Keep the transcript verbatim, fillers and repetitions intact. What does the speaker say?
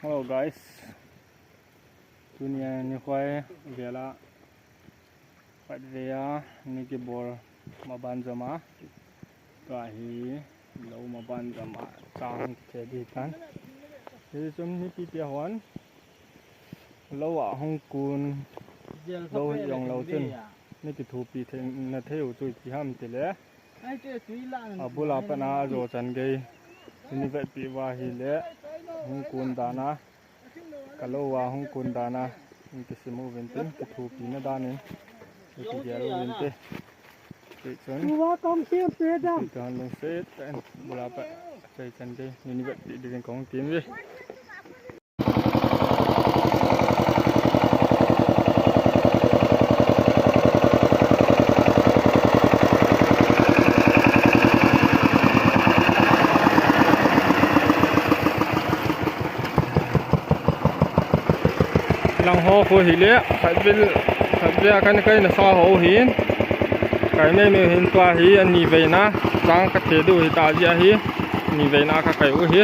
Hello guys. Tunia nikho vela khatvei a ni kibol maban joma. Tua hi lou maban joma chang che di tan. Hichun nipi tia hon lou a hung kun lou hi jong lou chun ni kithupi thei na thei u chu ipi ham tile. Abula pat a ajo chan gei ni vetpi uva hile hung kun dan a, ka lou a hung kun dan a, in kisim uvin tin, kithupina dan in, in kigel uvin te. Ti chun, Uwa kong siam pe dam. Ti hon lungset tah in, bula pat, achai chan gei, ni vetpi diuvin kahung tim uve. Lang ho khu hile, khatvei, khatvei a kan kai nasa ho hin. Kai mei mei hin tua hi ani veina, chang kathe diu hita jeh a hi, ani veina kakai u hi.